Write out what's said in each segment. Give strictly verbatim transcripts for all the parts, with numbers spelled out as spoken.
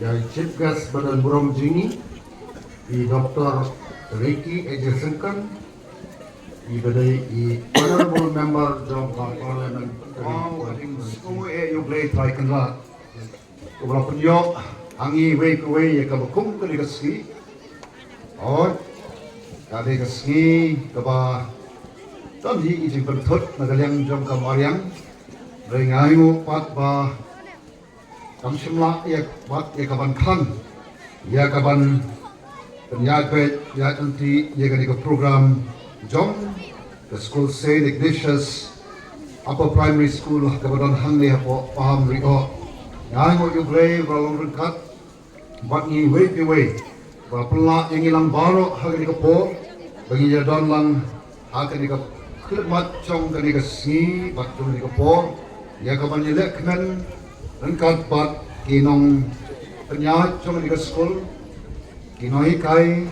Ïa i chief guest ba don burom jong ngi, i Doctor Ricky A J Syngkon, i ba dei i honorable member jong ka parliament. Wow, ka jingsngew eh ïa U Blei Trai Kynrad. Kaba la pynïoh ha ngi iwei pa iwei ïa kaba kum kane ka sngi. Hooid, ka dei ka sngi kaba don hi i jingpynthut na ka liang jong ka mariang. Hynrei nga ainguh pat ba kam shym lah ïa pat ïa ka ban khang, ïa ka ban pynïaid beit ïaid lynti ïa kane ka program jong ka skul Saint Ignatius Upper Primary School kaba don hangne hapoh Pahamri. Nga ainguh ïa U Blei ba la long ryngkat bad ngi iwei pa iwei, ba la pynlah ïa ngi lang baroh ha kane ka por ba ngin ïa don lang ha kane ka khyllipmat jong kane ka sngi bad jong kane ka por, ïa ka ban ïaleh kmen ryngkat bad ki nongpynïaid jong kane ka skul, ki nonghikai,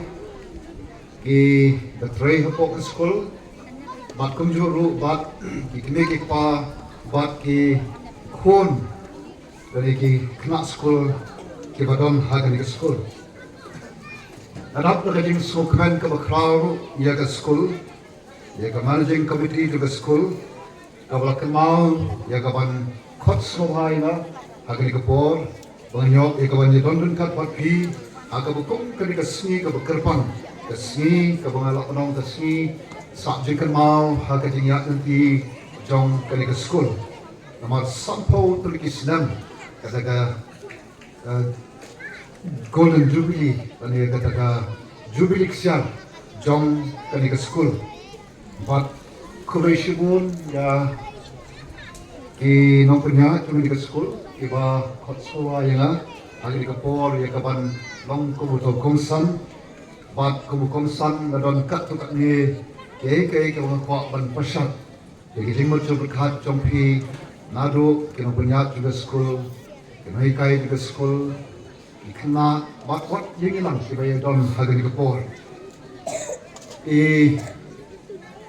kiba trei hapoh ka skul, bad kumjuh ruh bad ki kmie ki kpa bad ki khun lane ki khynnah skul kiba don ha kane ka skul. Nga dap da ka jingsngewkmen kaba khraw ruh ïa ka skul, ïa ka managing committee jong ka skul, kaba la kynmaw ïa ka ban khot sngewbha ïa nga ha kane ka por, ba ngan ïoh ïa ka ban ïadon ryngkat bad phi ha kaba kum kane ka sngi kaba kyrpang, ka sngi kaba nga lah ban ong ka sngi sah jingkynmaw ha ka jingïaid lynti jong kane ka skul. Namar sanphew tylli ki snem kata ka, eh, Golden Jubilee, lane kata ka Jubilee ksiar jong kane ka skul. Bad khublei shibun ïa ki nongpynïaid jong kane ka skul kiba khot sngewbha ïa nga ha kane ka por ïa ka ban long kum uto u kongsan. Bad kum u kongsan nga don katto katne kiei kiei kiba nga kwah ban pynshai ïa ki jingmut jingpyrkhat jong phi, naduh ki nongpynïaid jong ka skul, ki nonghikai jong ka skul, ki khynnah bad wat ïa ngi lang kiba ïadon ha kane ka por. I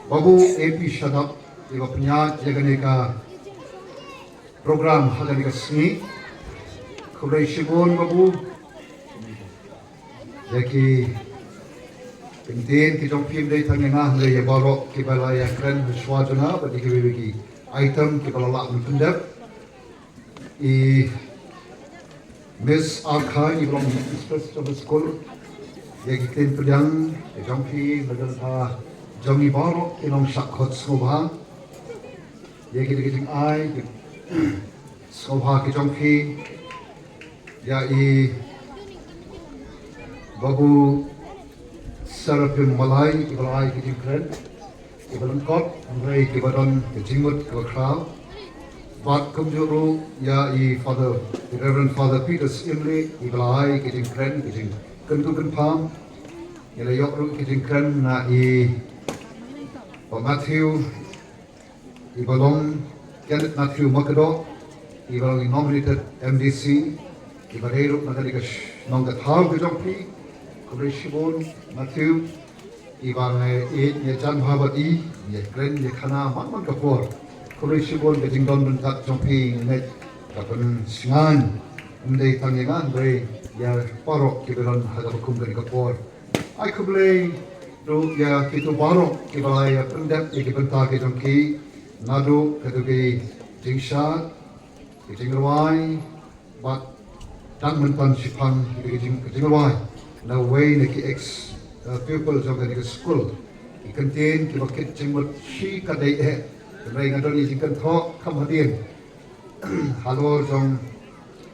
Babu A P Shadap iba pynïaid ïa kane ka program ha kane ka sngi. Khublei shibun Babu. Ïa ki kyntien ki jong phi ym dei tang ïa nga, hynrei ïa baroh kiba la ïakren ha shuwa jong nga bad ïa kiwei kiwei ki item kiba la lah ban pyndep. I Miss Arkha, iba long mistress jong ka skul. Ïa ki ktien pdiang ki jong phi na ka bynta jong ngi baroh ki nongshah khot sngewbha. Ïa ki, ki jingai ki sngewbha ki jong phi. Ïa i Babu Seraphim Malai, iba la ai ki jingkren kiba lyngkot, hynrei kiba don ka jingmut kaba khraw. Bad kumjuh ruh ïa i Father, i Reverend Father Peter Syiemlieh, iba la ai ki jingkren, ki jingkyntu kynpham. Ngi la ïoh ruh ki jingkren na i Bah Matthew, iba long Kenneth Matthew Makdoh, iba long i nominated M D C, iba dei ruh na kane ka sh-, nongkynmaw ka jong phi. Khublei shibun Matthew, iba ngi ïeit ngi jan bha bad i, ngi kren ngi khana man man ka por. Khublei shibun ka jingdon ryngkat jong phi, ngi ngeit ka pynshngaiñ ym dei tang ïa nga hynrei ïa baroh kiba don ha kaba kum kane ka por. Ai khublei ruh ïa kito baroh kiba la ïa pyndep ïa ki bynta ki jong ki, naduh kito ki jingshad, ki jingrwai, bad tang mynta shaphang kito ki jing, ki jingrwai na uwei na ki ex, eh, pupil jong kane ka skul. Ki kyntien kiba kit jingmut shi katdei eh. Hynrei nga don ïa jingkynthoh kham hadien halor jong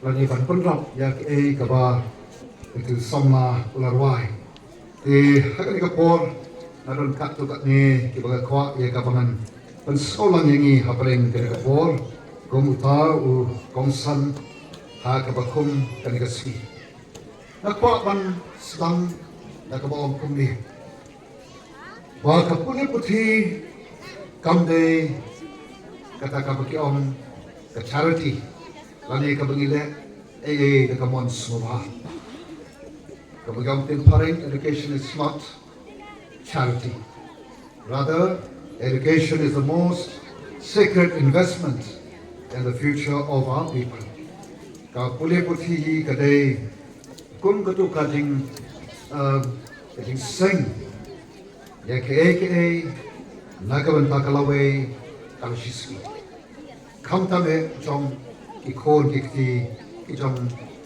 lane ban pynrap ïa kaei kaba ka Ktien Samla u la rwai. Te ha kane ka por nga don katto katne kiba nga kwah ïa kaba ngan pynsngew lang ïa ngi hapdeng kane ka por kum uta u kongsan ha kaba kum kane ka sngi. Nga kwah ban sdang da kaba ong kumne. Ba ka pule puthi kam dei kata kaba ki ong ka charity lane kaba ngi leh ei ei da ka mon sngewbha. Kaba ki ong ktien phareng, education is not charity. Rather, education is the most sacred investment in the future of our people. Ka pule puthi hi ka dei kum katu ka jing, eh, ka jingseng ïa kaei kaei na ka bynta ka lawei ka la shisngi. Khamtam eh jong ki khun ki kti ki jong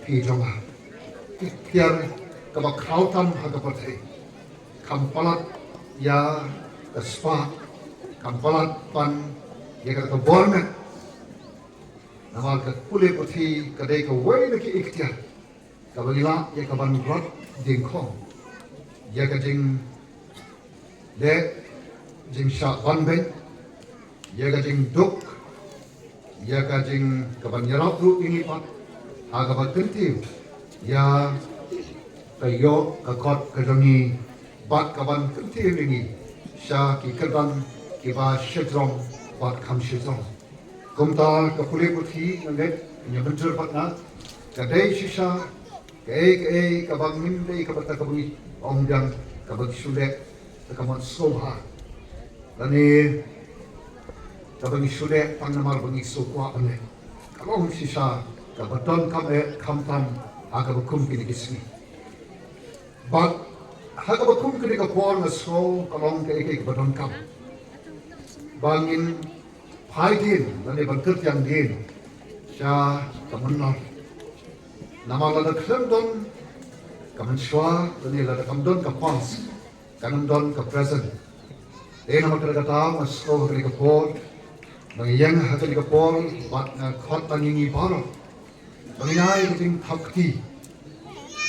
phi jong nga. Ki tiar kaba khraw tam ha ka pyrthei. Kham palat ïa ka spah, kham palat ban ïa ka bor met. Namar ka pule puthi ka dei kawei na ki ikhtiar kaba ngi lah ïa ka ban rot dyngkhong ïa ka jingleh jingshah ban beit, ïa ka jingduk, ïa ka jing ka ban ïarap ruh ïa ngi pat ha kaba kyntiew ïa ka ïoh ka kot ka jong ngi bad ka ban kyntiew ïa ngi sha ki kyrdan kiba shajrong bad kham shajrong. Kumta ka pule puthi nga ngeit, nga mynjur bad nga, ka dei shisha kaei kaei kaba ngim dei kaba ta kaba ngi ong biang kaba ngi shu leh da ka mon sngewbha lane kaba ngi shu leh tang namar ba ngi sngewkwah ban leh. Ka long shisha kaba donkam eh khamtam ha kaba kum kine ki sngi. Bad ha kaba kum kane ka por nga sngew ka long kaei kaei kaba donkam ba ngin phai dien lane ban kyrtiang dien sha ka mynnor. Namar lada khlem don ka mynshuwa lane lada kam don ka past, kan ym don ka present. Dei namar kata ka daw nga sngew ha kane ka por, ba nga ïeng ha kane ka por bad nga khot ba ngi ngi baroh ba ngin ai ka jingthap kti,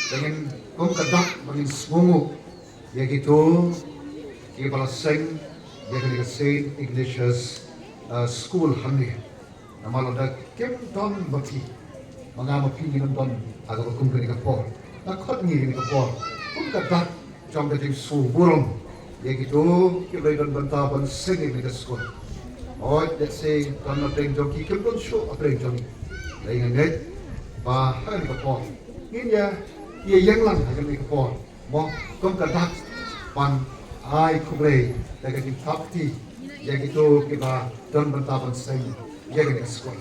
ba ngin kum ka dak ba ngin sngewthuh ïa kito kiba la seng ïa kane ka Saint Ignatius, uh, School hangne. Namar lada kim don ma phi, ma nga ma phi ngin ym don ha kaba kum kane ka por. Nga khot ngi kane ka por kum ka dak jong ka jingsngewburom ïa kito kiba la don bynta ban seng ïa kane ka skul. Hooid, let's say, don na pdeng jong ki, kim don shuh ha pdeng jong ngi. Hynrei nga ngeit ba ha kane ka por ngin ïa, ïa ïeng lang ha kane ka por mo kum ka dak ban ai khublei da ka jingthap kti ïa kito kiba don bynta ban seng ïa kane ka skul.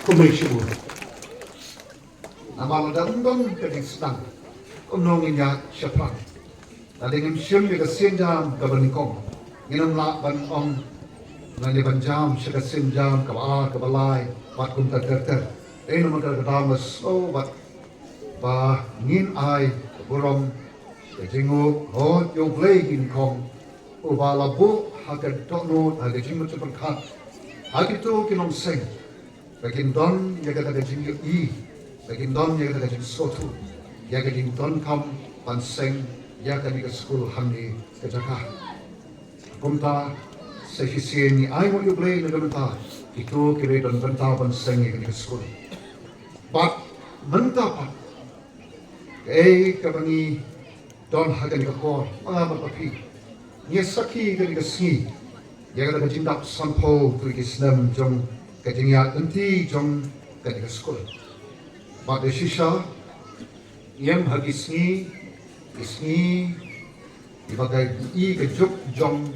Khublei shibun. Namar lada ym don ka jingsdang, kumno ngin ïaid shaphrang? Lada ngim shim ïa ka sienjam kaba nyngkong, ngin ym lah ban ong, ngin ïa ban jam sha ka sienjam kaba ar, kaba lai bad kumta ter ter. Dei namar kata ka daw nga sngew bad ba ngin ai ka burom, ka jingnguh, hooid ïa U Blei nyngkong, uba la buh ha ka dohnud, ha ka jingmyntoi pyrkhat ha kito ki nongseng, ba kin don ïa kata ka jingïohi, ba kin don ïa kata ka jingsngewthuh ïa ka jingdonkam ban seng ïa kane ka skul hangne ka jaka. Kumta sa shisien ngi ai nguh ïa U Blei na ka bynta kito kiba la don bynta ban seng ïa kane ka skul. Bad mynta pat kaei kaba ngi don ha kane ka por, ma nga bad ma phi ngi sakhi kane ka sngi ïa kata ka jingdap sanphew tylli ki snem jong ka jingïaid lynti jong kane ka skul. Bad da shisha ngim ha ki sngi, ki sngi kiba ka i ka juk jong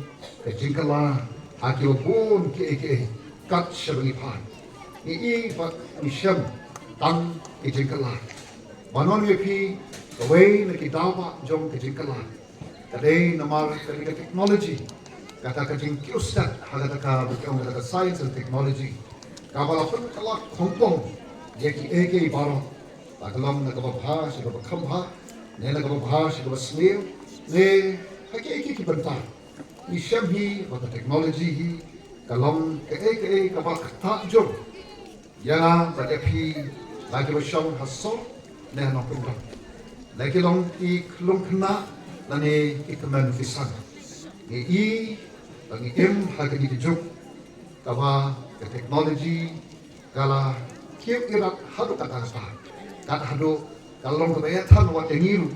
ka jingkylla ha kiba bun kiei kiei kat shaba ngi phai. Ngi i bad ngi shem tang ki jingkylla. Ba non ïa phi kawei na ki daw ba jong ka jingkylla ka dei namar kane ka technology, kata ka jingkiew stet ha kata kaba ki ong kata ka science and technology, kaba la pynkylla khongpong ïa kiei kiei baroh. La ka long na kaba bha sha kaba kham bha, ne na kaba bha sha kaba sniew, ne ha kiei kiei ki bynta. Ngi shem hi ba ka technology hi ka long kaei kaei kaba ktah jur ïa nga bad ïa phi, la kiba shong ha sor ne ha nongkyndong, la ki long ki khlung khynnah lane ki tymmen ki san. Ngi i ba ngi im ha kane ka juk kaba ka technology ka la kiew ïarap haduh katta katta, kat haduh ka long kaba ïathan wat ïa ngi ruh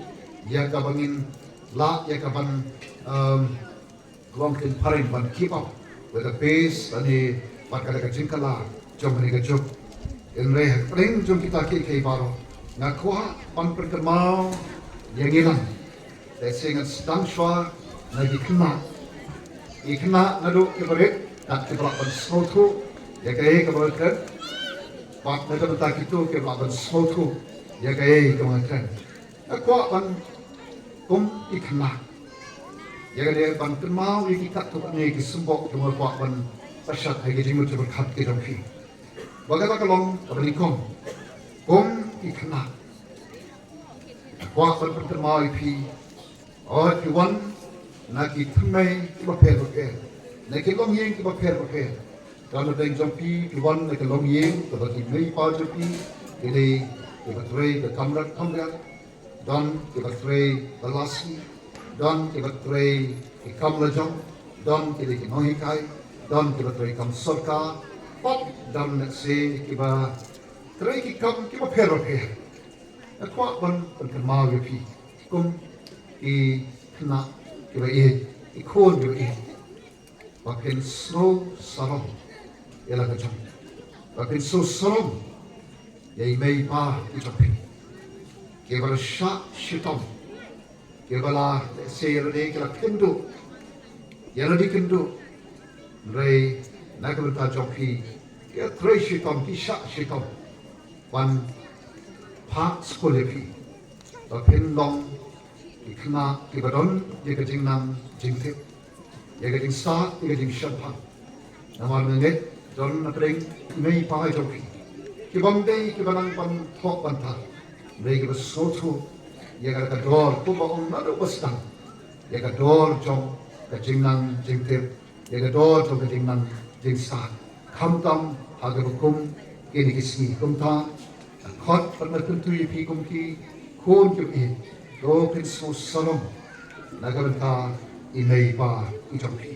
ïa kaba ngin lah ïa ka ban, um, long kin phareng ban keep up with the pace lane bad kata ka jingkylla jong kane ka juk. Hynrei ha pdeng jong kita kiei kiei baroh nga kwah ban pynkynmaw ïa ngi lang. Te sa ngan sdang shuwa na ki khynnah. Ki khynnah naduh kiba rit Kat kiba lah ban sngewthuh ïa kaei kaba nga kren. Bad na ka bynta kito kiba lah ban sngewthuh ïa kaei kaba nga kren. Nga kwah ban kum ki khynnah, ïa kane ban kynmaw ïa ki katto katne ki symboh kiba nga kwah ban pynshai ha ki jingmut jingpyrkhat ki jong phi. Ba kata ka long kaba nyngkong, kum ki khynnah, nga kwah ban pynkynmaw ïa phi. Hooid, phi wan na ki thymmei kiba pher bapher, na ki longïing kiba pher bapher. Don hapdeng jong phi, phi wan na ki longïing kaba ki mei pa jong phi ki dei kiba trei ka kamra kamra. Don kiba trei ba la sngi, don kiba trei ki kam la jong, don ki dei ki nonghikai, don kiba trei kam sorkar, bad don lehse kiba trei ki kam kiba pher bapher. Nga kwah ban pynkynmaw ïa phi kum ki khynnah kiba ïeit, ki khun kiba ïeit, ba phin sngew sarong ïa la ka jong, ba phin sngew sarong ïa i mei i pa i jong phi, kiba la shah shitom, kiba la, lehse ïa lade ki la kynduh, ïa lade kynduh. Hynrei na ka bynta jong phi, ki trei shitom, ki shah shitom ban phah skul ïa phi, ba phin long ki khynnah kiba don ïa ka jingnang jingtip, ïa ka jingstad, ïa ka jingshemphang. Namar nga ngeit don hapdeng i mei i pa i jong phi, ki bym dei kiba nang ban thoh ban tah, hynrei kiba sngewthuh ïa ka, ka dor, kumba ong naduh ba sdang, ïa ka dor jong ka jingnang jingtip, ïa ka dor jong ka jingnang jingstad, khamtam ha kaba kum kine ki sngi. Kumta nga khot bad nga kyntu ïa phi kum ki khun kiba ïeit, to phin sngew sarong na ka bynta i mei i pa i jong phi.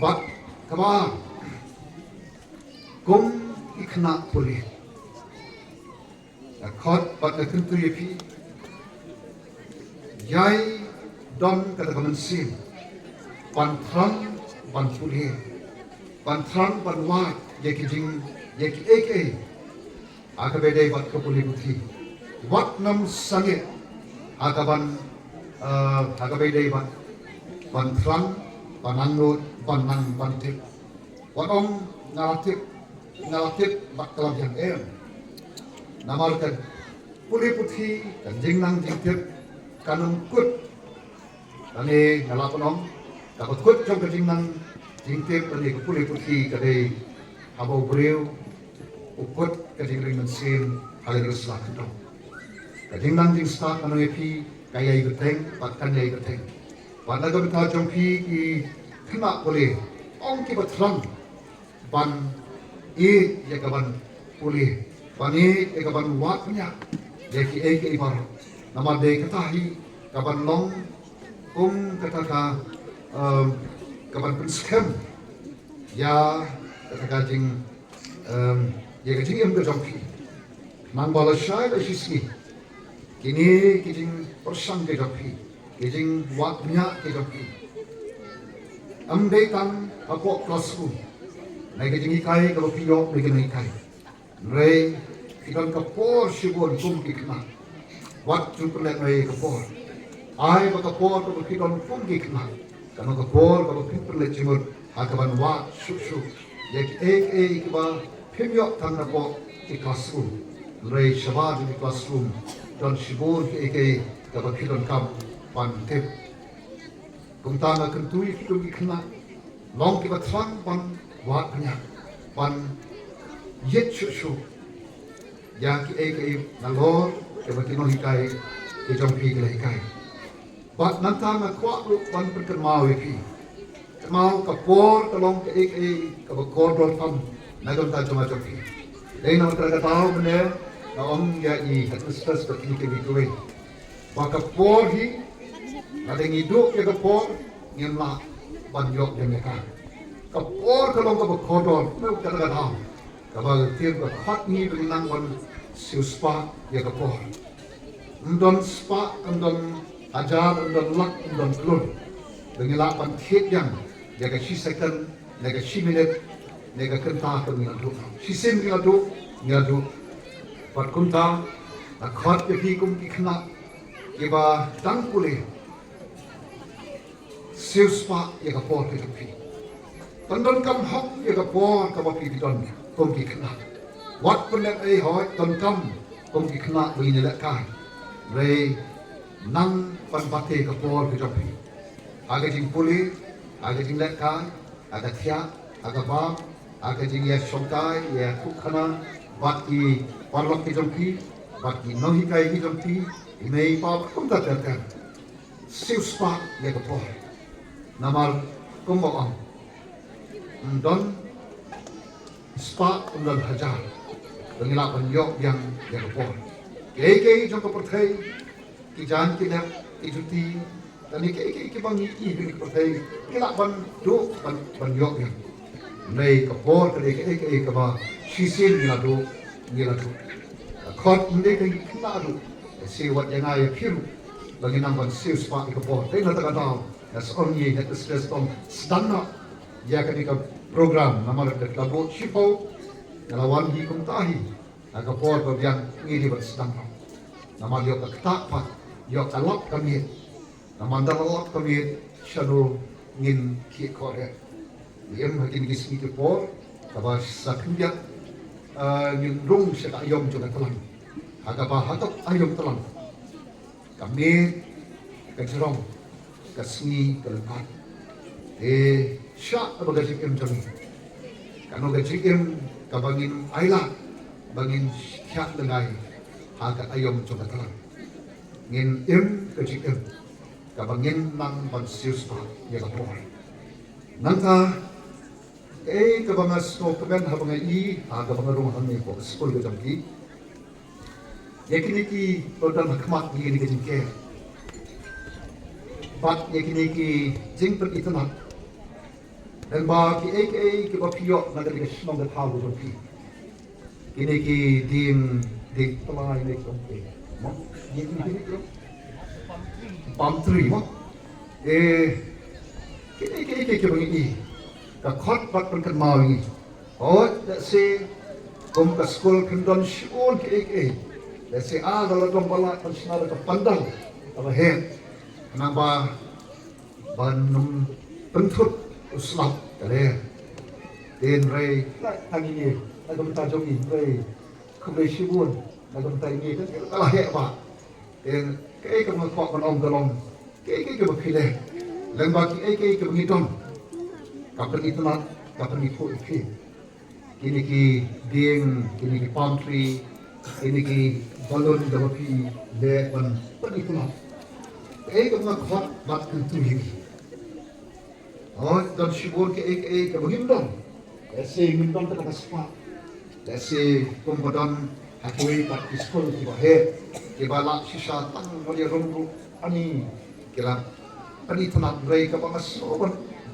Bad kaba ar, kum ki khynnah pule, nga khot bad nga kyntu ïa phi, ïai don kata ka mynsiem ban thrang ban pule, ban thrang ban wad ïa ki jing, ïa kiei kiei ha kaba ïadei bad ka pule puthi. Wat nym sangeh ha kaban, eh, ha kaba ïadei bad ban thrang, ban angnud, ban nang ban tip. Wat ong nga la tip, nga la tip bad ka la biang, em. Namar ka pule puthi, ka jingnang jingtip kan ym kut. Lane nga lah ban ong, kaba kut jong ka jingnang jingtip lane ka pule puthi ka dei haba u briew u kut ka jingring mynsiem ha kane ka sla khyndew. Ka jingnang jingstad, nga ong ïa phi, ka ïai bteng bad kan ïai bteng. Bad na ka bynta jong phi ki khynnah pule, ong kiba thrang ban ïeit ïa kaban pule, ban ïeit ïa kaban wad bniah ïa kiei kiei baroh. Namar dei kata hi kaban long kum kata ka, em, kaban pynskhem ïa kata ka jing, em, ïa ka jingim ka jong phi. Nang ba lashai lashisngi, kine ki jingpyrshang ki jong phi, ki jingwad bniah ki jong phi, ym dei tang hapoh classroom, na ka jinghikai kaba phi ïoh na ki nonghikai. Hynrei phi don ka por shibun kum ki khynnah. Wat ju pynlehnohei ka por. Ai ba ka por kaba phi don kum ki khynnah kan long ka por kaba phin pynleit jingmut ha kaban wad shuh shuh ïa kiei kiei kiba phim ïoh tang napoh ki classroom. Hynrei shabar jong ki classroom don shibun kiei kiei kaba phi donkam ban tip. Kumta nga kyntu ïa phi kum ki khynnah, long kiba thrang ban wad bniah, ban ïeit shuh shuh ïa kiei kiei nalor kiba ki nonghikai ki jong phi ki la hikai. Bad nangta nga kwah ruh ban pynkynmaw ïa phi. Kynmaw ka por ka long kaei kaei kaba kordor tam na ka bynta jong nga jong phi. Dei namar kata ka daw mynne nga ong ïa i headmistress bad kine kiwei kiwei ba ka por hi, lada ngi duh ïa ka por, ngim lah ban ïoh jingmyntoi. Ka por ka long kaba kordor, na kata ka daw kaba ka ktien ka khot ngi ba ngin nang ban siewspah ïa ka por. Ym don spah, ym don hajar, ym don lak, ym don klur ba ngin lah ban thied ïa ka shi second, ne ka shi minit, ne ka kynta ka ngi la duh. Shisien ngi la duh, ngi la duh. Bad kumta nga khot ïa phi kum ki khynnah kiba dang pule, siewspah ïa ka por ka jong phi. Pyndonkam hok ïa ka por kaba phi don kum ki khynnah. Wat pynlehnohei, donkam kum ki khynnah ba ngin ïalehkai. Hynrei nang pynbeit ka por ka jong phi ha ka jingpule, ha ka jinglehkai, ha ka thiah, ha ka bam, ha ka jingïashongkai, ïakhuhkhana bad ki paralok ki jong phi, bad ki nonghikai ki jong phi, i mei i pa bad kumta ter ter. Siewspah ïa ka por. Namar kumba ong, ym don spah, ym don hajar ba ngi lah ban ïoh biang ïa ka por. Kiei kiei jong ka pyrthei, ki jaiñ ki lep, ki juti, lane kiei kiei kiba ngi ïohi ha kane ka pyrthei, ngi lah ban duh, ban, ban ïoh biang. Hynrei ka por ka dei kaei kaei kaba shisien ngi la duh, ngi la duh. Ka khot ym dei ka ngi khynnah ruh, ka siew wat ïa nga ïa phi ruh ba ngin nang ban siewspah ïa ka por. Te na kata ka daw nga sa ong ïa i Headmistress, to sdang noh ïa kane ka program, namar ka la buh shiphew, nga la wan hi kumta hi. Ha ka por ba biang ngi dei ban sdang noh. Namar ïoh ka ktah pat, ïoh ka lap ka miet. Namar lada la lap ka miet, shano ngin khih khohriat? Ngi im ha kine ki sngi ki por kaba sa khyndiat, eh, ngin rung sha ka aïom jong ka tlang. Ha kaba ha ka aïom tlang, ka miet, ka jrong, ka sngi, ka lyngkot. Te shah kaba ka jingim jong ngi, kano ka jingim kaba ngin ailad ba ngin thiah lyngngai ha ka aïom jong ka tlang? Ngin im ka jingim kaba ngin nang ban siewspah ïa ka por. Nangta, kaei kaba nga sngewkmen haba nga ïohi ha kaba nga rung hangne hapoh skul ka jong ki, ïa kine kiba don ha khmat ngi, ïa kine ki jingker bad ïa kine ki jingpynitynnad, lyngba kiei kiei kiba phi ïoh na kane ka shnong ka thaw ka jong phi. Kine ki dieng, dieng tlai ne ki ong te, mo? Dieng, dieng, dieng, dieng palm tree, mo? Eh, kine kiei kiei kiba ngi ïohi, ka khot bad pynkynmaw ïa ngi. Hooid, lehse kum ka skul phin don shibun kiei kiei. Lehse ah, da la don ba lah ban shna da ka pandal kaba heh, khnang ba ban ym pynthut u slap ka lyer. Hynrei la tang ïa ngi na ka bynta jong ngi, hynrei khublei shibun na ka bynta ïa ngi, ka la heh bha. Te kaei kaba nga kwah ban ong ka long, kaei kaei kaba phi leh, lyngba kiei kiei kaba ngi don, ka pynitynnad, ka pynithuh ïa phi. Kine ki dieng, kine ki palm tree, kine ki balloon kaba phi leh ban pynitynnad, kaei kaba nga khot bad kyntu ïa ngi. Hooid, don shibun kiei kiei kaba ngim don. Lehse ngim don kata ka spah. Lehse kumba don ha kiwei pat ki skul kiba heh, kiba lah shisha tang ban ïarum ruh ani ki la pynitynnad. Hynrei kaba nga sngew ban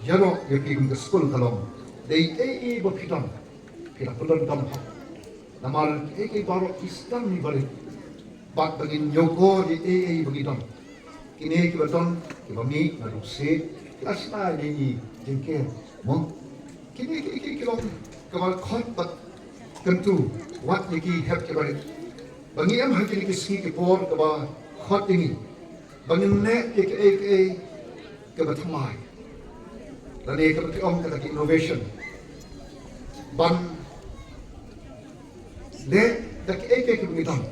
ïaroh ïa phi kum ka skul ka long, dei ei ei ba phi don, phi la pyndonkam hok. Namar ei ei baroh ki sdang hi barit bad ba ngin ñiewkor ïa ei ei ba ngi don. Kine kiba don, kiba mih naduh siej, ki la shna ïa i jingker, mo? Kine kiei kiei ki long kaba khot bad kyntu wat ïa ki hep ki barit, ba ngi im ha kine ki sngi ki por kaba khot ïa ngi ba ngin leh ïa kiei kiei kaba thymmai, lane kaba ki ong kata ka innovation, ban leh da kiei kiei kaba ngi don,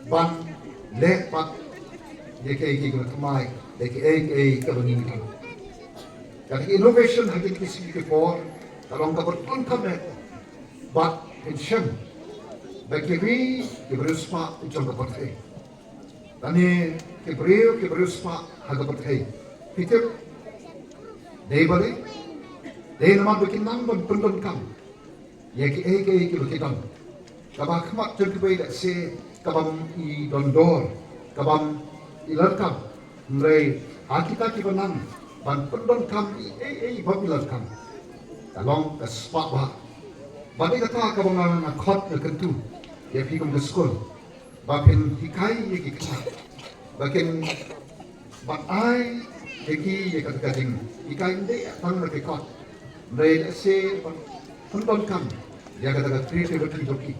ban leh pat da kiei kiei kaba thymmai da kiei kiei kaba ngi don. Kata ka innovation ha kine ki sngi ki por ka long kaba donkam eh, bad phin shem ba ki ri, ki briew spah jong ka pyrthei, lane ki briew, ki briew spah ha ka pyrthei, phi tip dei balei? Dei namar ba ki nang ban pyndonkam ïa kiei kiei kiba ki don, kaba ha khmat jong kiwei lehse ka bym i don dor, ka bym i lad kam. Hynrei ha kita kiba nang ban pyndonkam ïa ei ei bym i lad kam, ka long ka spah bha. Bad dei kata kaba nga, nga khot, nga kyntu ïa phi kum ka skul, ba phin hikai ïa ki khynnah, ba kin ban ai ïa ki ïa kata ka jinghikai, ym dei tang na ki kot, hynrei lehse ban pyndonkam ïa kata ka creativity jong ki,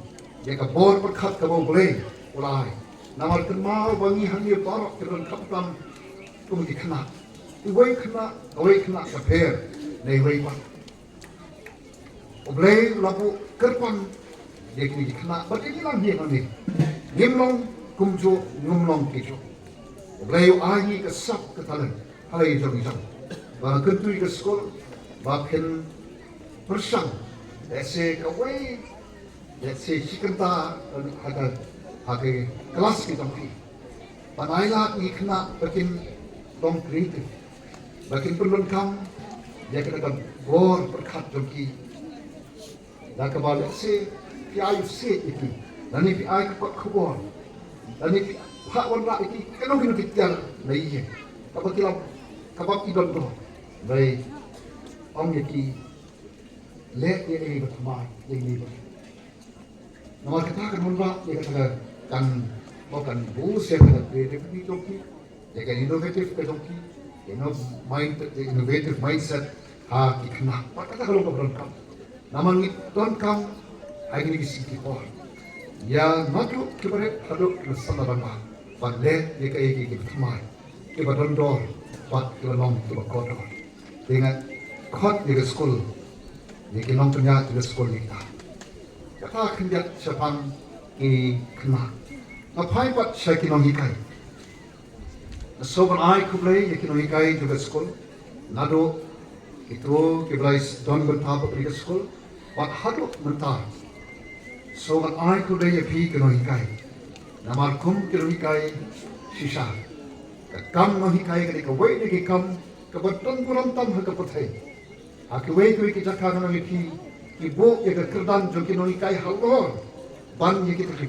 ïa ka bor pyrkhat kaba U Blei u la ai. Namar kynmaw ba ngi hangne baroh ki don khamtam kum ki khynnah, iwei khynnah, iwei khynnah ka pher na iwei pat. U Blei u la buh kyrpang ïa kine ki khynnah bad ïa ki longïing hangne. Ngim long kumjuh, ngim long kijuh. U Blei u ai ïa ngi ka sap ka talent ha la ki jong ki jong. Ba kyntu ïa ka skul ba phin pyrshang, lehse kawei, lehse shi kynta ha ka, ha ka klas ki jong phi. Ban ai lad ïa ki khynnah ba kin long creative, ba kin pyndonkam ïa kata ka bor pyrkhat jong ki. Da kaba lehse phi ai u siej ïa ki, lane phi ai ka kot khubor, lane phi phah wanrah ïa ki kano kano ki tiar na ïing, kaba ki la, kaba ki don doh. Hynrei ong ïa ki, leh ïa ei ba thymmai, ïa ei ba. Namar kata kan wanrah ïa kata ka, kan, ba kan boost ïa kata ka creativity jong ki, ïa ka innovative ka jong ki, you know, mind, innovative mindset ha ki khynnah. Bad kata ka long kaba donkam. Namar ngi donkam ha kine ki sngi ki por ïa naduh kiba rit haduh kiba sangeh ban bha, ban leh ïa kaei kaei kiba thymmai, kiba don dor bad kiba long kiba kordor. Te nga khot ïa ka skul, ïa ki nongpynïaid ïa ka skul ïa kita. Kata khyndiat shaphang ki khynnah. Nga phai pat sha ki nonghikai. Nga sngewbha ban ai khublei ïa ki nonghikai jong ka skul, naduh kito kiba la don bynta bad ka skul bad haduh mynta. Sngewbha ban ai khublei ïa phi ki nonghikai. Namar kum ki nonghikai shisha, ka kam nonghikai ka dei kawei na ki kam kaba don burom tam ha ka pyrthei. Ha kiwei kiwei ki jaka nga ong ïa phi, ki buh ïa ka kyrdan jong ki nonghikai halor ban ïa kita ki,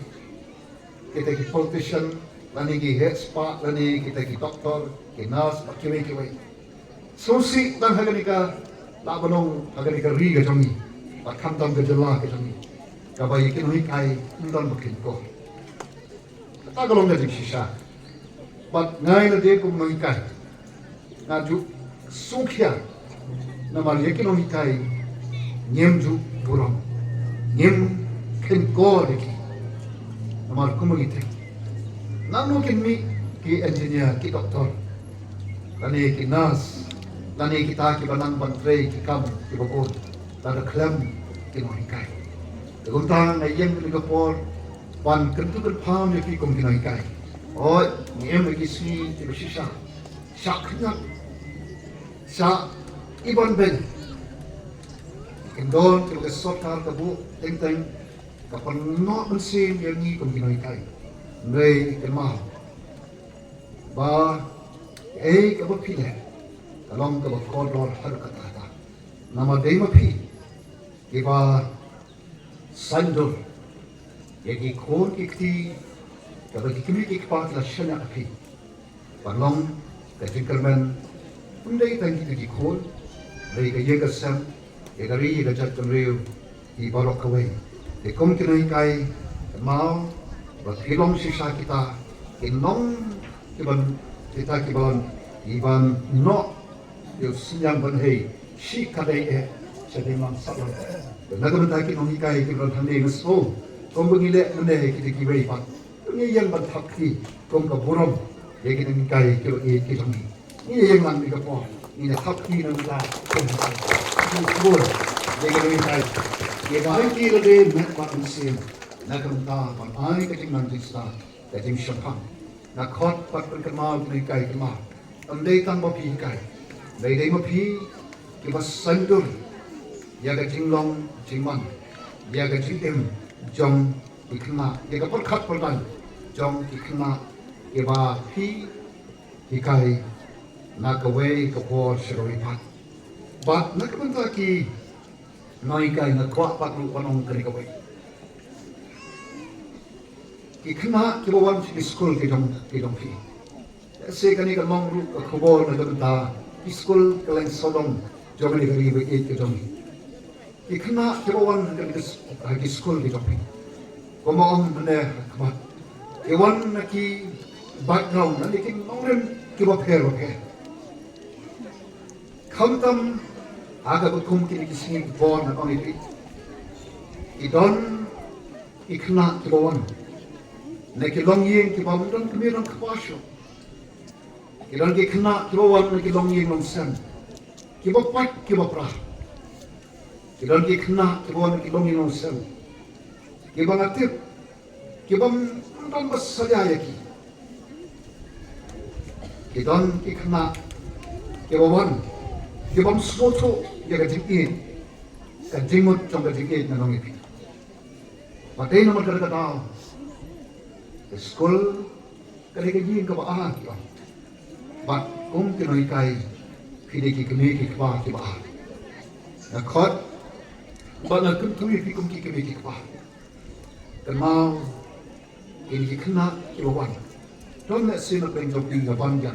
kita ki politician, lane ki heh spah, lane kita ki doktor, ki nurse bad kiwei kiwei. Sngewsih tang ha kane ka, lah ban ong ha kane ka ri ka jong ngi, bad khamtam ka jylla ka jong ngi, kaba ïa ki nonghikai ym don ba kin kor. Kata ka long ka jingshisha. Bad nga ïa lade kum nonghikai, nga ju sngewkhia. Namar ïa ki nonghikai ngim ju burom, ngim kheiñ kor ïa ki. Namar kumba ngi tip, nangno kin mih ki engineer, ki doktor, lane ki nurse, lane kita kiba nang ban trei ki kam kiba bun, lada khlem ki nonghikai? Te kumta nga ïeng kane ka por ban kyntu kynpham ïa phi kum ki nonghikai. Hooid, ngi im ha ki sngi kiba shisha, shah khynñiat, shah iban beiñ. Ki kyndon kiba ka sorkar ka buh teng teng ka pynnoh mynsiem ïa ngi kum ki nonghikai. Hynrei kynmaw ba kaei kaba phi leh ka long kaba kordor haduh katta katta. Namar dei ma phi kiba saiñdur ïa ki khun ki kti kaba ki kmie ki kpa ki la shaniah ha phi. Ban long ka jingkyrmen ym dei tang kita ki khun, hynrei ka ïing ka sem, ïa ka ri ïa ka jaitbynriew, ïa baroh kawei. Te kum ki nonghikai, kynmaw ba phi long shisha kita ki nong, kiban, kita kiban, kiban noh ïa u synñiang ban hei shi kadei eh sha dei man satlot. Te na ka bynta ki nonghikai kiba don hangne, nga sngew kumba ngi leh mynne kita kiwei pat, ngi ïeng ban thap kti kum ka burom ïa ki nonghikai kiba ïeit ki jong ngi. Ngi ïeng lang kane ka por, ngi thap kti na ka bynta kum ka burom ïa ki nonghikai. Ïa ba ai ki lade met bad mynsiem na ka bynta ban ai ka jingnang jingstad, ka jingshemphang. Nga khot bad pynkynmaw ïa ki nonghikai, kynmaw, ym dei tang ma phi hikai, hynrei dei ma phi kiba saiñdur ïa ka jinglong jingman, ïa ka jingim jong ki khynnah, ïa ka pyrkhat pyrdaiñ jong ki khynnah kiba phi hikai na kawei ka por sha kawei pat. Bad na ka bynta ki nonghikai, nga kwah pat ruh ban ong kane kawei. Ki khynnah kiba wan sha ki skul ki jong, ki jong phi, lehse kane ka long ruh ka khubor na ka bynta ki skul kylleng sawdong jong kane ka ri ba ïeit ka jong ngi. Ki khynnah kiba wan ha ki, ha ki skul ki jong phi, kumba ong mynne ha khmat, ki wan na ki background, na ki nongrim kiba pher ba pher. Khamtam ha kaba kum kine ki sngi ki por, nga ong ïa phi, ki don ki khynnah kiba wan na ki longïing kiba ym don kmie don kpa shuh. Ki don ki khynnah kiba wan na ki longïing longsem kiba pait kiba pra. Ki don ki khynnah kiba wan ki longïing longsem, kiba nga tip, kiba ym don ba salia ïa ki. Ki don ki khynnah kiba wan, kiba ym sngewthuh ïa ka jingïeit, ka jingmut jong ka jingïeit na nong ïa phi. Bad dei namar kata ka daw, ka skul ka dei ka ïing kaba ar ki ong. Bad kum ki nonghikai, phi dei ki kmie ki kpa kiba ar. Nga khot bad nga kyntu ïa phi kum ki kmie ki kpa. Kynmaw, kine ki khynnah kiba wan, don lehse na pdeng jong phi, nga ban ïa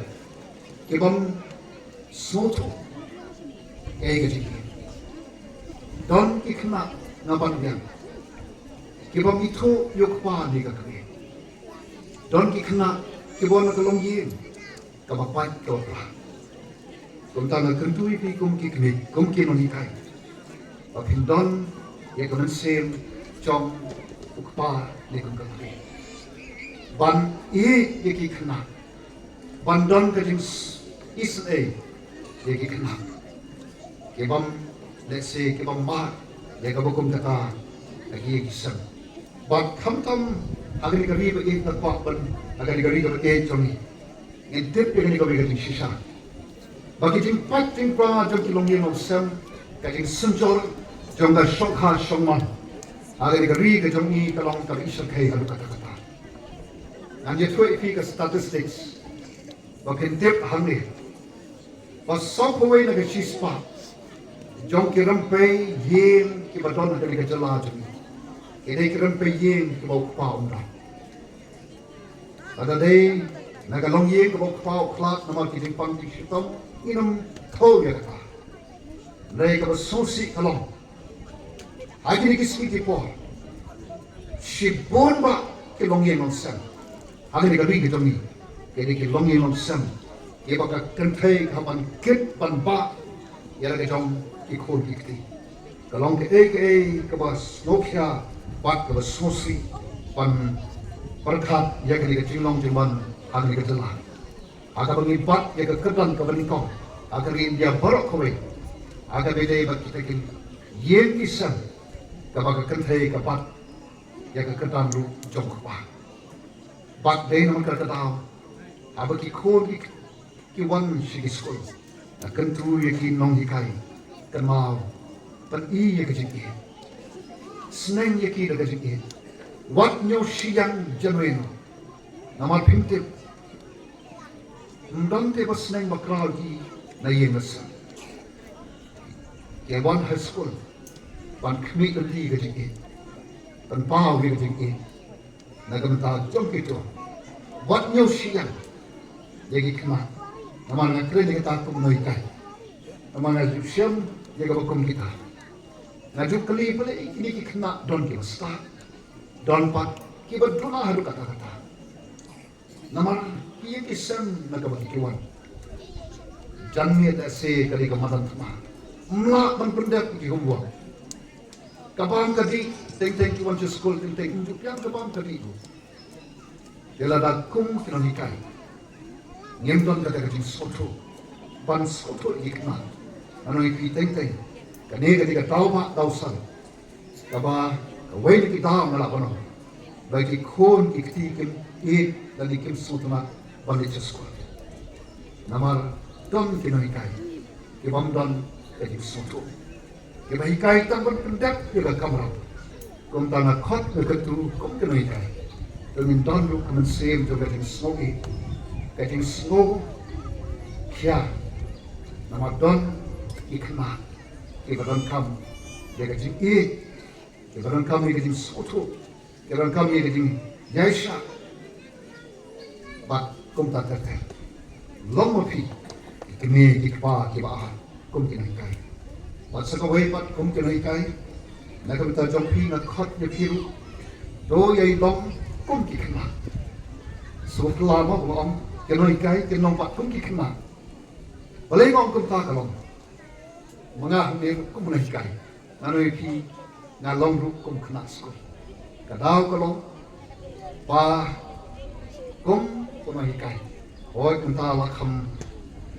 ki bym sngewthuh ei ka jingim. Don ki khynnah, nga ban ïa ki bym ithuh ïa u kpa ne ka kmie. Don ki khynnah kiba wan na ka longïing kaba pait kaba pla. Kumta nga kyntu ïa phi kum ki kmie, kum ki nonghikai, ba phin don ïa ka mynsiem jong u kpa ne kum ka kmie, ban ïeit ïa ki khynnah, ban don ka jingisynei ïa ki khynnah, ki bym, lehse, ki bym mad ïa kaba kum kata ha ki ïing ki sem. Bad khamtam ha kane ka ri ba ïeit, nga kwah ban, ha kane ka ri kaba ïeit jong ngi, ngin tip ïa kane kawei ka jingshisha, ba ka jingpait jingpra jong ki longïing longsem, ka jingsynjor jong ka shongkha shongman ha kane ka ri ka jong ngi ka long kaba i shyrkhei haduh katta katta. Ngan ïathuh ïa phi ka statistics ba phin tip hangne, ba sawphew wei na ka shispah jong ki rympei ïing kiba don ha kane ka jylla jong ngi, ki dei ki rympei ïing kiba u kpa um don. Lada dei na ka longïing kaba u kpa u khlad namar ki jingpang jingshitom, ngin ym thew ïa kata. Hynrei kaba sngewsih ka long, ha kine ki sngi ki por, shibun bah ki longïing longsem ha kane ka ri ka jong ngi, ki dei ki longïing longsem kiba ka kynthei ka hap ban kit ban bah ïa la ka jong ki khun ki kti. Ka long kaei kaei kaba sngewkhia bad kaba sngewsih ban pyrkhat ïa kane ka jinglong jingman ha kane ka jylla, ha kaba ngi bat ïa ka kyrdan kaba nyngkong ha ka ri India baroh kawei, ha kaba dei bad kita ki ïing ki sem, kaba ka kynthei ka bat ïa ka kyrdan ruh jong u kpa. Bad dei namar kata ka daw, haba ki khun ki, ki wan sha ki skul, nga kyntu ïa ki nonghikai, kynmaw, pyni ïa ka jingïeit, sneng ïa ki da ka jingïeit. Wat ñiew shi ïang janwei noh, namar phim tip, ym don te ba sneng ba khraw ïa ki na ïing na sem. Ki wan ha skul ban khmih lynti ïa ka jingïeit, ban paw ïa ka jingïeit na ka bynta jong kito. Wat ñiew shi ïang ïa ki khynnah, namar nga kren ïa kata kum u nonghikai, namar nga ju shem ïa kaba kum kita. Nga ju kylli, balei kine ki khynnah don kiba stad, don pat kiba duna haduh katta katta. Namar ki ïing ki sem na kaba ki wan, janmiet lehse ka dei ka madan thma, ym lah ban pyndep ki homework. Ka bam ka dih, teng teng ki wan sha skul, teng teng ym ju pdiang ka bam ka dih ruh. Te lada kum ki nonghikai ngim don kata ka jingsngewthuh ban sngewthuh ïa ki khynnah, nga ong ïa phi teng teng, kane ka dei ka daw bah daw san kaba kawei na ki daw nga lah ban ong ba ki khun ki kti kim ïeit lane kim sngewtynnat ban leit sha skul. Namar don ki nonghikai ki bym don ka jingsngewthuh, kiba hikai tang ban pyndep ïa ka kamram. Kumta nga khot, nga kyntu kum ki nonghikai, to ngin don ruh ka mynsiem jong ka jingsngew ïeit, ka jingsngewkhia. Namar don ki khynnah kiba donkam ïa ka jingïeit, kiba donkam ïa ka jingsngewthuh, kiba donkam ïa ka jingïaishah. Bad kumta ter ter, long ma phi ki kmie ki kpa kiba ar kum ki nonghikai. Bad sa kawei pat kum ki nonghikai, na ka bynta jong phi nga khot ïa phi ruh, to ïai long kum ki khynnah. Sngewthuh lama ba ong ki nonghikai kin long pat kum ki khynnah. Balei nga ong kumta? Ka long ma nga hangne ruh kum u nonghikai, nga ong ïa phi, nga long ruh kum khynnah skul. Ka daw ka long ba kum u nonghikai, hooid mynta la kham,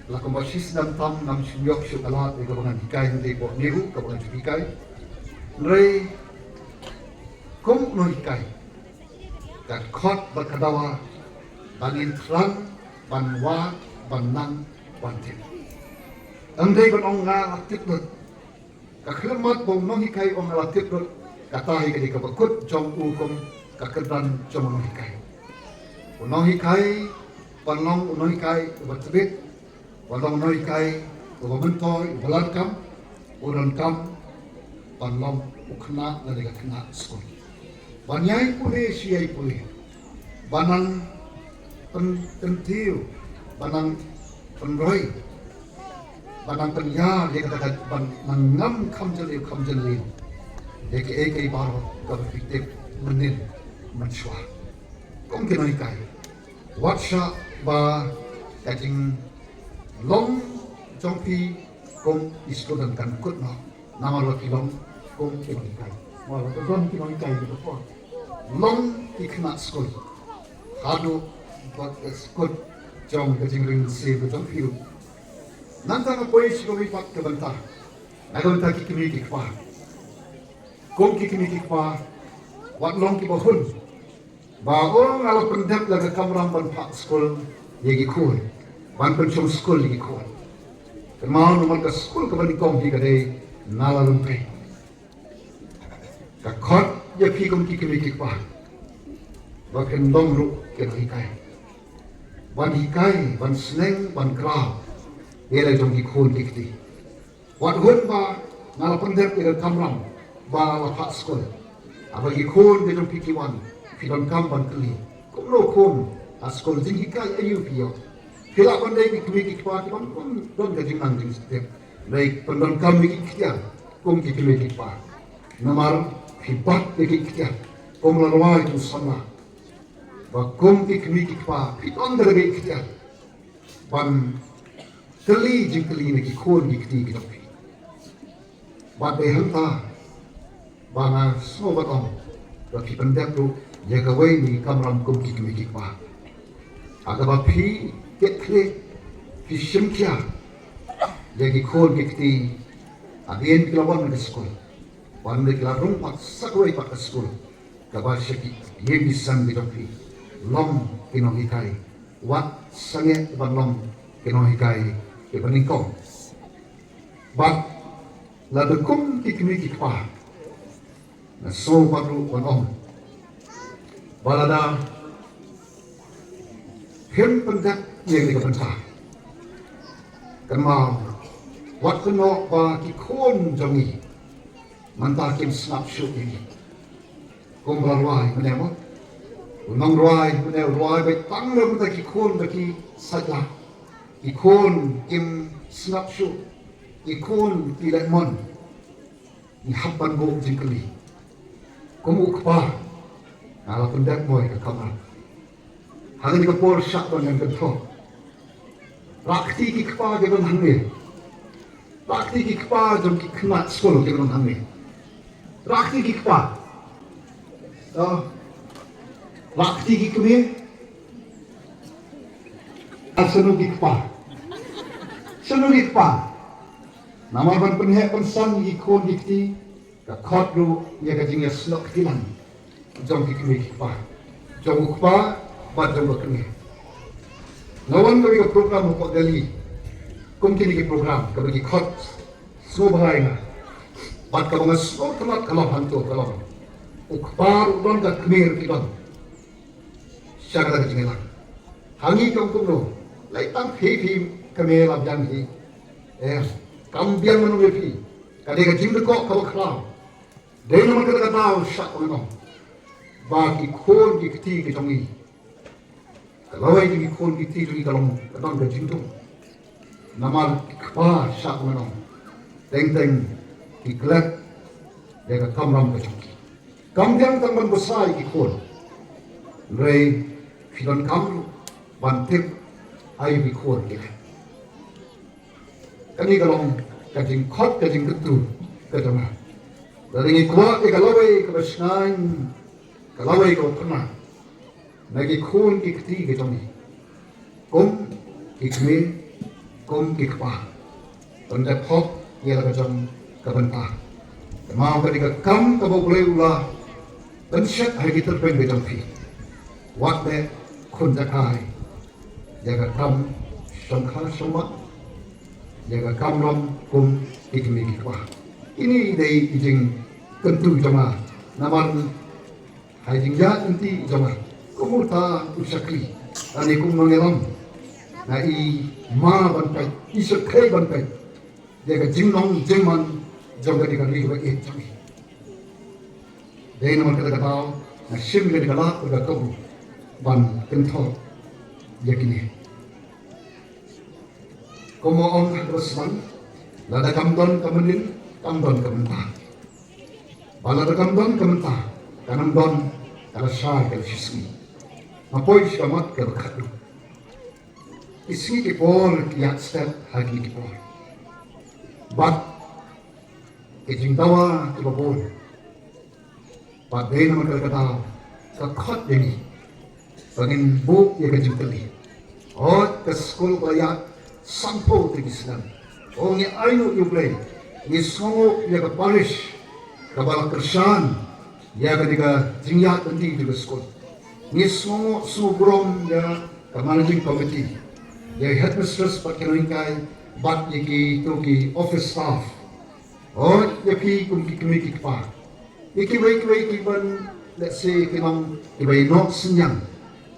la kumba shisnem tam ngam shym ïoh shuh ka lad ïa kaba ngan hikai, hynrei bad ne ruh kaba ngan shu hikai, Hynrei kum u nonghikai, ka khot bad ka dawa ba ngin thrang ban wad, ban nang, ban tip. Ym dei ban ong nga la tip lut. Ka khyllipmat ba u nonghikai u ong nga la tip lut, kata hi ka dei kaba kut jong u kum ka kyrdan jong u nonghikai. U nonghikai, ban long u nonghikai uba tbit, ban long u nonghikai uba myntoi, uba lad kam, u donkam ban long u khynnah lane ka khynnah skul. Ban ïai pule shi ïai pule, ban nang pyn-, pynthiew, ban nang pynroi, ban nang pynïar ïa kata ka, ban nang ngam kham jylliew kham jylliew ïa kiei kiei baroh kaba phi tip mynnin mynshuwa. Kum ki nonghikai, wat shah ba ka jinglong jong phi kum ki student kan kut noh, namar ba ki long kum ki nonghikai. Namar ba ki long ki nonghikai, ki long ki khynnah skul. Haduh ba ka skul jong ka jingring siew ka jong phi ruh. Nangta nga poi sha kawei pat ka bynta, na ka bynta ki kmie ki kpa. Kum ki kmie ki kpa, wat long kiba hun ba, oh, nga la pyndep la ka kamram ban phah skul ïa ki khun, ban pynshong skul ïa ki khun. Kynmaw, namar ka skul kaba nyngkong hi ka dei na la lynti. Ka khot ïa phi kum ki kmie ki kpa ba phin long ruh ki nonghikai, ban hikai, ban sneng, ban kraw ïa la jong ki khun ki kti. Wat hun ba nga la pyndep ïa ka kamram ba la phah skul. Haba ki khun ki jong phi ki wan, phi donkam ban kylli, kumno khun, ha skul jinghikai aïu phi ïoh? Phi lah ban dei ki kmie ki kpa kiban don ka jingnang jingstep, dei pyndonkam ïa ki ktien kum ki kmie ki kpa. Namar phi bat ïa ki ktien, kum la rwai u samla, ba kum ki kmie ki kpa phi don da ki ktien ban kylli jingkylli na ki khun ki kti ki jong phi. Bad dei hangta ba nga sngew ban ong ba phi pyndep ruh ïa kawei na ki kamram kum ki kmie ki kpa, ha kaba phi kit khlieh, phi shim khia ïa ki khun ki kti hadien ki la wan na ka skul. Wan da ki la rung pat sa kawei pat ka skul kaba sha ki ïing ki sem ki jong phi, long ki nonghikai. Wat sangeh ban long ki nonghikai kiba nyngkong. Bad lada kum ki kmie ki kpa, nga sngew pat ruh ban ong ba lada phim pyndep ïa kane ka bynta, kynmaw, wat kynnoh ba ki khun jong ngi mynta kim sngap shuh ïa ngi. Kumba la rwai mynne mo, u nongrwai mynne u rwai beit tang ruh mynta ki khun ba ki sait lah, ki khun kim sngap shuh, ki khun ki leh mon. Ngi hap ban buh jingkylli. Kum u kpa, nga la pyndep mo ïa ka kamram? Ha kane ka por shah ban ngan kynthoh. Rah kti ki kpa kiba don hangne. Rah kti ki kpa jong ki khynnah skul kiba don hangne. Rah kti ki kpa. Oh. Rah kti ki kmie. Ar shano ki kpa? Shano ki kpa? Namar ban pynheh pynsan ïa ki khun ki kti, ka khot ruh ïa ka jingïasnoh kti lang jong ki kmie ki kpa, jong u kpa bad jong ka kmie. Nga wan kawei ka program hapoh Delhi, kum kine ki program kaba ki khot sngewbha ïa nga, bad kaba nga sngewtynnat ka long hangto, ka long u kpa ruh don, ka kmie ruh ki don. Sha kata ka jingïalang. Ha ngi kum kumno? Lei tang phi phi kmie la biang hi. Eh, kam biang mano ïa phi. Ka dei ka jingdkoh kaba khraw. Dei namar kata ka daw shah ban ong ba ki khun ki kti ki jong ngi, ka lawei jong ki khun ki kti jong ngi ka long, ka don ka jingdum. Namar ki kpa shah ban ong, teng teng ki klet ïa ka kamram ka jong ki. Kam biang tang ban bsa ïa ki khun, hynrei phi donkam ruh ban tip aïu ki khun ki leh. Kane ka long ka jingkhot, ka jingkyntu ka jong nga. Lada ngi kwah ïa ka lawei kaba shngaiñ, ka lawei kaba pynah na ki khun ki kti ki jong ngi, kum ki kmie, kum ki kpa, pyndep hok ïa la ka jong ka bynta. Ka Mao ka dei ka kam kaba U Blei u la pynshet ha ki tyrpeng ka jong phi. Wat leh khun jaka ïa ka kam shongkha shongman, ïa ka kam ram kum ki kmie ki kpa. Kine dei ki jingkyntu jong nga namar ha jingïaid lynti jong nga, kum uta u shakri, lane kum u nongïalam, nga i ma ban peit, i shakri ban peit ïa ka jinglong jingman jong ka dei ka ri ba ïeit jong i. Dei namar kata ka daw nga shim ïa ka lad ka kabu ban kynthoh ïa kine. Kum u ong ha kaba sdang, lada kam don ka mynnin, kam don ka mynta. Ba lada kam don ka mynta, kan ym don ka lashai ka lashisngi. Nga poi sha ka mat kaba khatduh. Ki sngi ki por ki ïaid step ha kine ki por. Bad ki jingdawa kiba bun. Bad dei namar kata ka daw ka khot ïa ngi ba ngin buh ïa ka jingkylli. Hooid, ka skul ba la ïaid sanphew tylli ki snem. Oh, ngi ainguh ïa U Blei, ngi sngewnguh ïa ka parish kaba la kyrshan ïa kane ka jingïaid lynti jong ka skul. Ngi sngewnguh, sngewburom ïa ka managing committee, ïa headmistress bad ki nonghikai bad ïa kito ki office staff. Hooid, ïa phi kum ki kmie ki kpa, ïa kiwei kiwei kiban, let's say, ki long kiba ïehnoh synñiang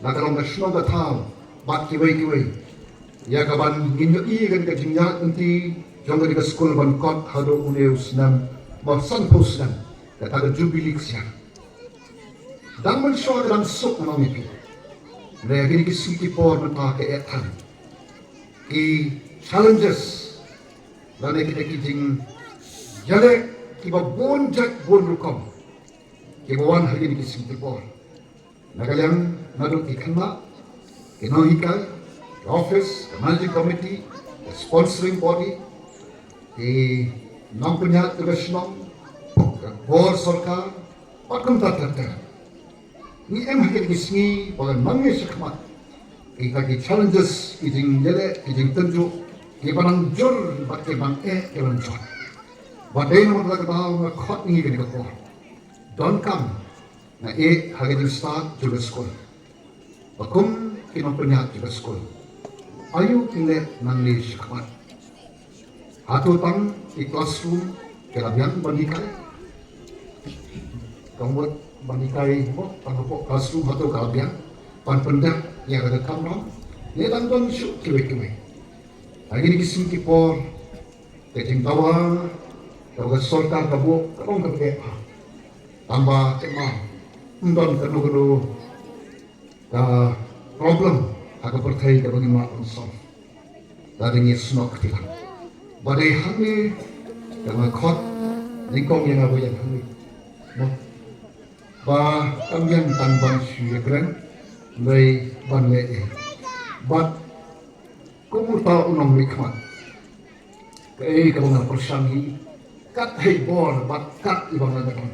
na ka long ka shnong ka thaw bad kiwei kiwei, ïa kaban ngin ïohi ïa kane ka jingïaid lynti jong kane ka skul ban kot haduh une u snem ba sanphew snem, kata ka jubili ksiar. Dang mynshuwa ka dang suk, nga ong ïa phi. Hynrei ha kine ki sngi ki por mynta ka eh than. Ki challenges lane kita ki jingïaleh kiba bun jait bun rukom kiba wan ha kine ki sngi ki por. Na ka liang naduh ki khynnah, ki nonghikai, ki office, ka managing committee, ka sponsoring body, ki nongpynïaid jong ka shnong, ka bor sorkar, bad kumta ter ter. Ngi em ha kine ki sngi ba nang ïa shakhmat ïa kita ki challenges, ki jingïaleh, ki jingtynjuh, kiba nang jur bad kiba nang eh ki la jot. Bad dei namar kata ka daw nga khot ïa ngi kane ka por. Donkam nga ïeh ha ka jingstad jong ka skul. Ba kum ki nongpynïaid jong ka skul, aïu ki leh nangne shakhmat? Hato tang ki classroom ki la biang ban hikai? Kam wad ban hikai mo, tang hapoh classroom hato ka la biang ban pyndep ïa kata ka kamram? Ne dang don shuh kiwei kiwei? Ha kine ki sngi ki por ka jingdawa kaba ka sorkar ka buh ka long kaba eh bha. Tangba te ma, ym don kano kano ka problem ha ka pyrthei kaba ngim lah ban solve lada ngi snoh kti lang. Ba dei hangne ka nga khot nyngkong ïa nga ba ïeng hangne. Mo, ba kam ïeng tang ban shu ïakren, hynrei ban leh ei. Bad kum uta u nongmihkhmat, kaei kaba nga pyrshang hi, kat hei bor bad kat iba nga don,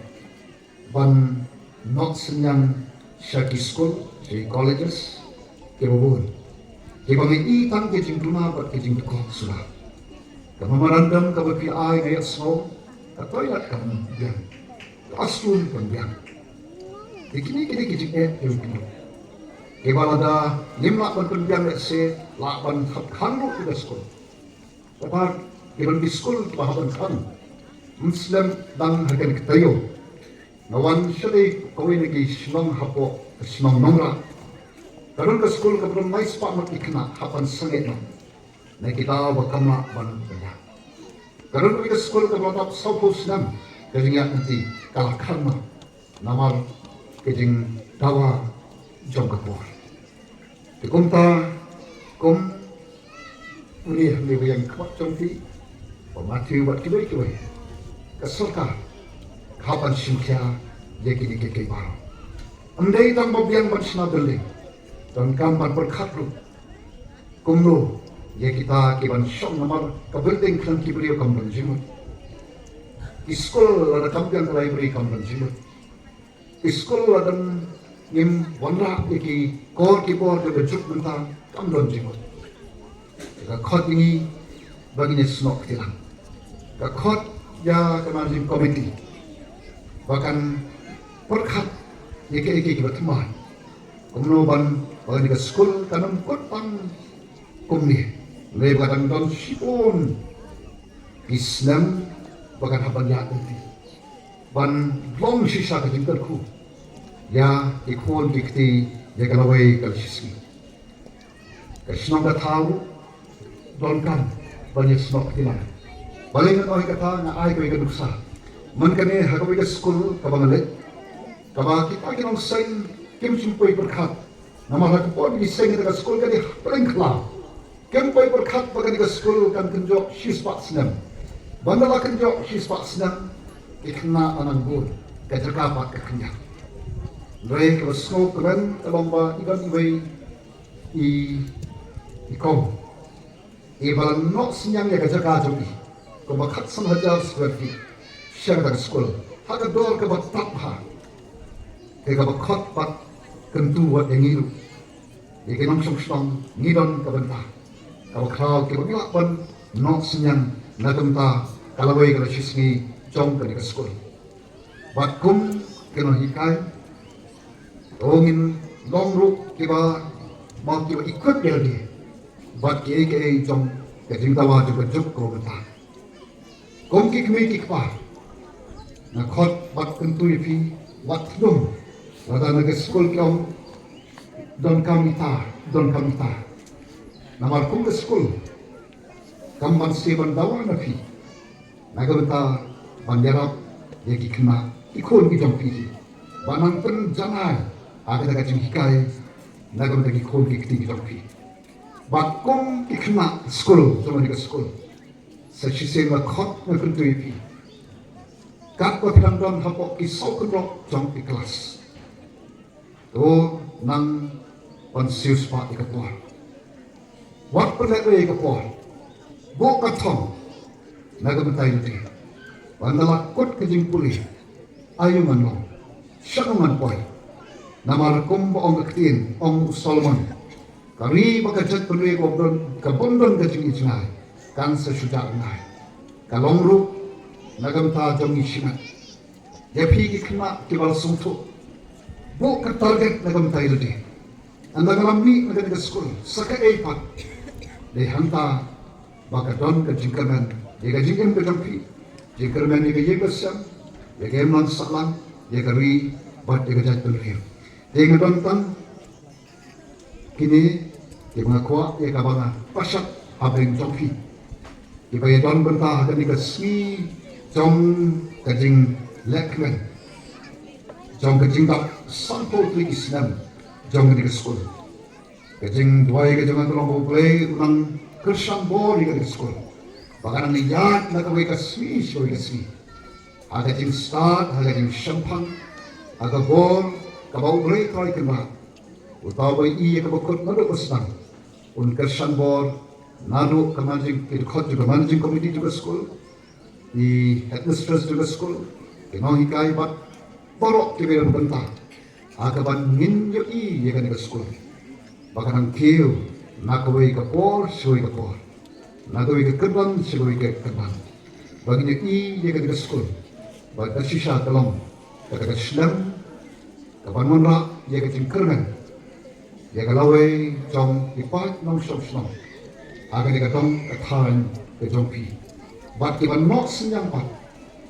ban noh synñiang sha ki skul, sha ki colleges kiba bun, kiba ngi i tang ki jingduna bad ki jingdukok suda. Ka memorandum kaba phi ai nga ïohsngew, ka toilet kam biang, classroom kam biang. Te kine kine ki jingeh kiba phi, kiba lada ngim lah ban pynbiang, lehse lah ban hap khang ruh ïa ka skul. Kata ki don ki skul kiba hap ban khang, ym slem dang ha kane ka taïew. Nga wan sha dei kawei na ki shnong hapoh ka shnong Nongrah. Ka don ka skul kaba don lai spah ngut ki khynnah hap ban sangeh noh na ki daw ba kam lah ban pynïaid. Ka don kawei ka skul kaba la dap sawphew snem ka jingïaid lynti, ka la khang noh namar ka jingdawa jong ka por. Te kumta, kum une hangne ba ïeng khmat jong phi, ba Matthew bad kiwei kiwei, ka sorkar ka hap ban shim khia ïa kine kiei kiei baroh. Ym dei tang ba biang ban shna building, donkam ban pyrkhat ruh kumno ïa kita kiban shong, namar ka building khlem ki briew kam don jingmut. Ki skul lada kam biang ka library kam don jingmut. Ki skul lada ngim wanrah ïa ki kor ki bor jong ka juk mynta kam don jingmut. Te ka khot ïa ngi ba ngin ïa snoh kti lang. Ka khot ïa ka managing committee ba kan pyrkhat ïa kiei kiei kiba thymmai. Kumno ban ba kane ka skul kan ym kut tang kumne, hynrei ba kan don shibun ki snem ba kan hap ban ïaid lynti ban long shisha ka jingkyrkhu ïa ki khun ki kti ïa ka lawei ka la shisngi. Ka shnong ka thaw donkam ban ïa snoh kti lang. Balei ngan ong ïa kata, nga ai kawei ka nuksa. Man kane ha kawei ka skul kaba nga leit, kaba kita ki nongseng kim shym poi pyrkhat. Namar ha ka por ba ngi seng ïa ka skul ka dei ha pdeng khlaw. Kim poi pyrkhat ba kane ka skul kan kynjoh shispah snem. Ban da la kynjoh shispah snem, ki khynnah la nang bun, ka jaka pat ka khyndiat. Hynrei kaba sngewkmen ka long ba i don iwei i, i kong iba la noh synñiang ïa ka jaka jong i kumba khatsan hajar square feet sha kata ka skul ha ka dor kaba tap bha, ka kaba khot bad kyntu wat ïa ngi ruh, ïa ki nongshong shnong. Ngi don ka bynta kaba khraw kiba ngi lah ban noh synñiang na ka bynta ka lawei ka la shisngi jong kane ka skul. Bad kum ki nonghikai, to ngin long ruh kiba, mo, kiba equip ïa lade bad kiei kiei jong ka jingdawa jong ka juk kaba mynta. Kum ki kmie ki kpa, nga khot bad kyntu ïa phi, wat lum lada na ka skul ki ong donkam ita, donkam ita. Namar kum ka skul kam ban sdang ban dawa na phi na ka bynta ban ïarap ïa ki khynnah ki khun ki jong phi, ba nang pynjanai ha kata ka jinghikai na ka bynta ki khun ki kti ki jong phi. Bad kum ki khynnah skul jong kane ka skul, sa shisien nga khot, nga kyntu ïa phi, katba phi dang don hapoh ki saw kynroh jong ki klas, to nang ban siewspah ïa ka por. Wat pynlehbeiñ ïa ka por. Buh ka thong na ka bynta ïa lade. Ban da la kut ka jingpule, aïu ngan long, shano ngan poi. Namar kum ba ong ka ktien, ong u Solomon, ka ri bad ka jaitbynriew kaba don, kaba don ka jingïeit jngai, kan sa shu jah ngai. Ka long ruh na ka bynta jong ngi shimet. Ïa phi ki khynnah kiba la sngewthuh, buh ka target na ka bynta ïa lade. Ynda nga la mih na kane ka skul, sa kaei pat, dei hangta ba ka don ka jingkyrmen ïa ka jingim ka jong phi, jingkyrmen ïa ka ïing ka sem, ïa ka imlang sahlang, ïa ka ri bad ïa ka jaitbynriew. Te nga don tang kine kiba nga kwah ïa kaba nga pynshai ha bneng jong phi, kiba ïa don bynta ha kane ka sngi jong ka jinglehkmen jong ka jingdap sanphew tylli ki snem jong kane ka skul. Ka jingduwai ka jong nga ka long ba U Blei un nang kyrshan bor ïa kane ka skul, ba kan nang ïaid na kawei ka sngi sha kawei ka sngi ha ka jingstad, ha ka jingshemphang, ha ka bor kaba U Blei Trai Kynrad, uta uba ïohi ïa kaba kut naduh ba sdang, un kyrshan bor naduh ka managing, ki dkhot jong ka managing committee jong ka skul, ki headmistress jong ka skul, ki nonghikai bad baroh kiba ïadon bynta ha kaba ngin ïohi ïa kane ka skul, ba kan nang kiew na kawei ka por sha kawei ka por, na kawei ka kyrdan sha kawei ka kyrdan, ba ngin ïohi ïa kane ka skul ba ka shisha ka long kata ka shlem kaban wanrah ïa ka jingkyrmen ïa ka lawei jong ki paid nongshong shnong ha kane ka dong ka thaiñ ka jong phi, bad kiban noh synñiang pat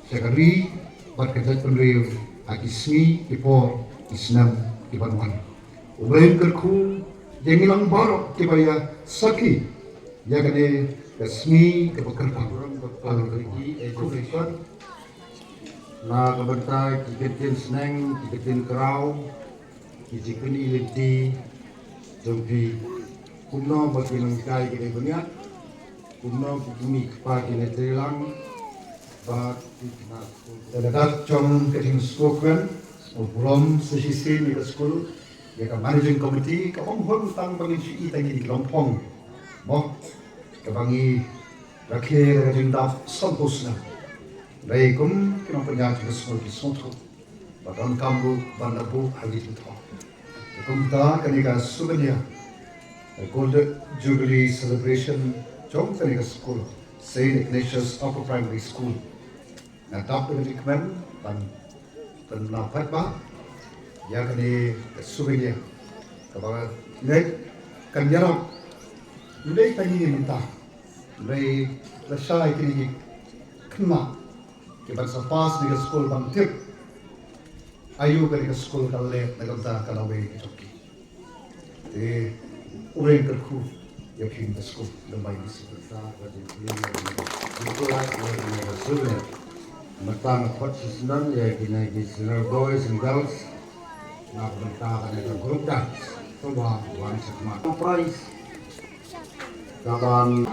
sha ka ri bad ka jaitbynriew ha ki sngi ki por ki snem kiban wan. U Blei un kyrkhu ïa ngi lang baroh kiba ïa sakhi ïa kane ka sngi kaba kyrpang. Haleluya. Na ka bynta ki kyntien sneng, ki kyntien kraw, ki jingpyni lynti jong phi, kumno ba ki nonghikai ki dei bniat, kumno ki kmie ki kpa ki dei treilang, bad ki khynnah skul. Ka dak jong ka jingsngewkmen, u burom sa shisien ïa ka skul, ïa ka managing committee, kaba ym hun tang ba ngin shu i tang ïa ki longphong, mo, kaba ngi rakhe da ka jingdap sanphew snem. Hynrei kum ki nongpynïaid jong ka skul ki sngewthuh ba donkam ruh ban da buh ha ki jingthoh. Te kumta kane ka souvenir, the Golden Jubilee Celebration jong kane ka skul, Saint Ignatius Upper Primary School, nga dap da ka jingkmen ban Nang phet ba ïa kane ka souvenir kaba ngai kan ïarap. Hynrei tang ïa mynta, hynrei lashai kine ki khynnah kiban sa pass na ka skul ban tip aïu kane ka skul ka leh na ka bynta ka lawei ka jong ki. Te u ring kyrkhu ïa phi mynta skul lem bad ïa ki skul. Mynta nga khot shisnem ïa kine ki senior boys and girls na ka bynta kane ka group dance. To ba wan shakmat prize. Kaban